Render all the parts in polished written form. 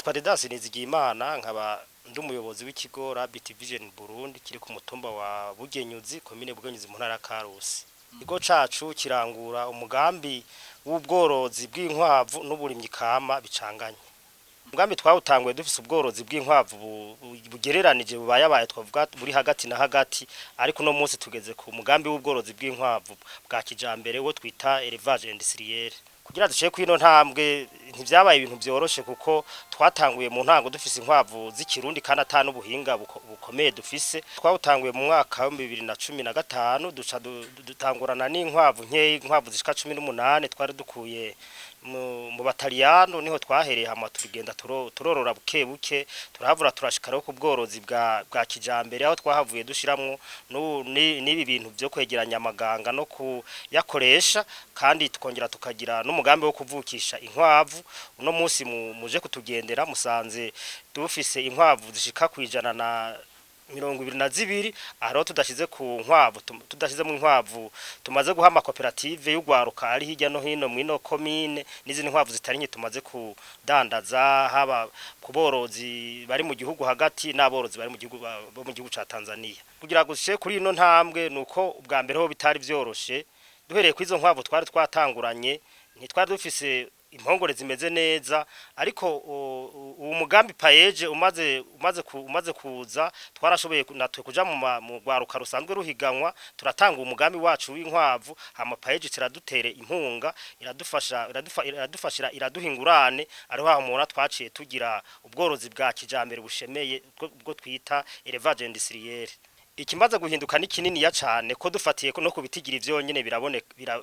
Nitwa Didas Nizigiyimana, nkaba ndi umuyobozi w'ikigo Rabbit Vision Burundi kiri ku mutumba wa Bugenyuzi, komine Bugenyuzi, mu ntara ya Karusi. Ikigo cacu kirangura umugambi w'ubworozi bw'inkwavu n'uburimyi kama bicanganye. Umugambi twawutanguye dufise ubworozi bw'inkwavu bugereranije, bubayabaye, twavuga buri hagati na hagati, ariko uno munsi tugeze ku mugambi w'ubworozi bw'inkwavu bwa kijambere, wo twita élevage industriel. Kugira dushike kwino ntambwe ntivyabaye ibintu vyoroshe, kuko twatanguye mu ntango dufise inkwavu z'ikirundi kandi ata n'ubuhinga bukomeye dufise. Twawutanguye mu mwaka wa 2015, duca dutangurana n'inkwavu nkeyi, inkwavu zishika 18 twari dukuye mu Bataliyano. Niho twahereye, hama tugenda turorora buke buke, turahavura turashika rero ku bworozi bwa kijambere, aho twahavuye dushiramwo n'ibi bintu vyo kwegeranya amaganga no kuyakoresha, kandi tukongera tukagira n'umugambi wo kuvukisha inkwavu. Uno munsi muje kutugendera musanze dufise inkwavu zishika 122. Aho tudashize ku nkwavu, tudashize mu nkwavu tumaze guha amakoperative y'ugwaruka ari hirya no hino mwino komine, n'izindi nkwavu zitari nke tumaze kudandaza, haba ku borozi bari mu gihugu hagati n'aborozi bari mu gihugu bo mu gihugu ca Tanzania. Kugira ngo kuri ino ntambwe nuko ubwa mbere ho bitari vyoroshe. Duhereye kuri izo nkwavu twari twatanguranye, ntitwari dufise impongore zimeze neza, ariko uwo mugambi PAEEJ umaze kuza, twarashoboye natwe kuja mu rwaruka rusanzwe ruhiganwa, turatanga umugambi wacu w'inkwavu, hama PAEEJ kiradutere inkunga, iradufasha, iradufashira, iraduha ingurane. Ariho aho mubona twaciye tugira ubworozi bwa kijambere bushemeye, bwo twita élevage industriel. Ikimaze guhinduka ni kininiya cane, ko dufatiye ko no kubitigira ivyonyene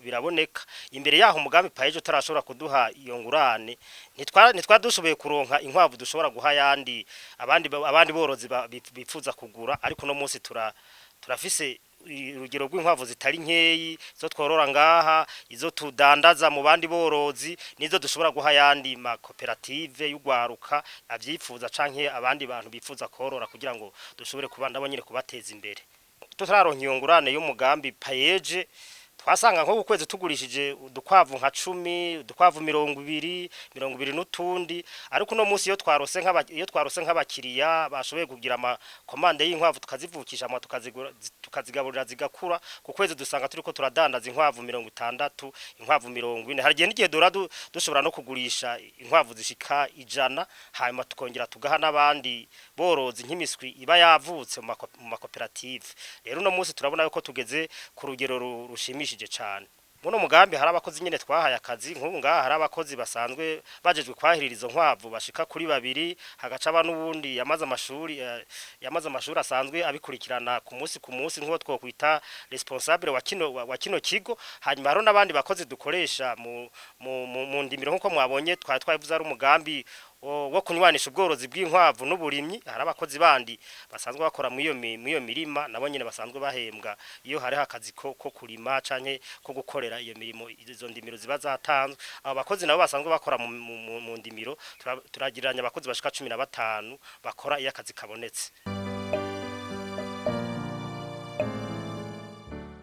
biraboneka. Imbere yaho, umugambi PAEEJ utarashobora kuduha iyo ngurane, ntitwa dushoboye kuronka inkwavu dushobora guha yandi abandi borozi bifuza kugura, ariko no munsi turafise urugero rw'inkwavu zitari nkeyi zo tworora ngaha, izo tudandaza mu bandi borozi, nizo dushobora guha yandi makoperative y'ugwaruka avyifuza canke abandi bantu bifuza korora, kugira ngo dushobore kuba nabo nyene kubateza imbere. Tutararonka iyo ngurane y'umugambi PAEEJ, twasanga nko ku kwezi tugurishije udukwavu nka 10, udukwavu 20, 20 n'utundi, ariko uno munsi iyo twarose nk'abakiriya bashoboye kugira ama commande y'inkwavu, tukazivukisha ama tukazigura, tukazigaburira zigakura, ku kwezi dusanga turiko turadandaza inkwavu 60, inkwavu 40. Hari igihe n'igihe dora dushobora no kugurisha inkwavu zishika 100, hanyuma tukongera tugaha n'abandi borozi nk'imiswi iba yavutse mu makoperative. Rero uno munsi turabona yuko tugeze ku rugero rushimishije cane. Muno mugambi hari abakozi nyene twahaye akazi. Nk'ubu ngaha hari abakozi basanzwe bajejwe kwahirira izo nkwavu bashika kuri babiri, hagaca aba n'uwundi yamaze amashuri asanzwe abikurikirana ku munsi ku munsi, nk'uwo twokwita responsable wa kino kigo. Hanyuma hariho n'abandi bakozi dukoresha mu ndimiro, nk'uko mwabonye twari twabivuze, ari umugambi wo kunywanisha ubworozi bw'inkwavu n'uburimyi. Hari abakozi bandi basanzwe bakora mw'iyo mirima, nabo nyene basanzwe bahembwa iyo hariho akazi ko kurima canke ko gukorera iyo mirimo, izo ndimiro ziba zatanzwe. Abo bakozi nabo basanzwe bakora mu ndimiro, turagiriranya abakozi bashika 15 bakora iyo akazi kabonetse.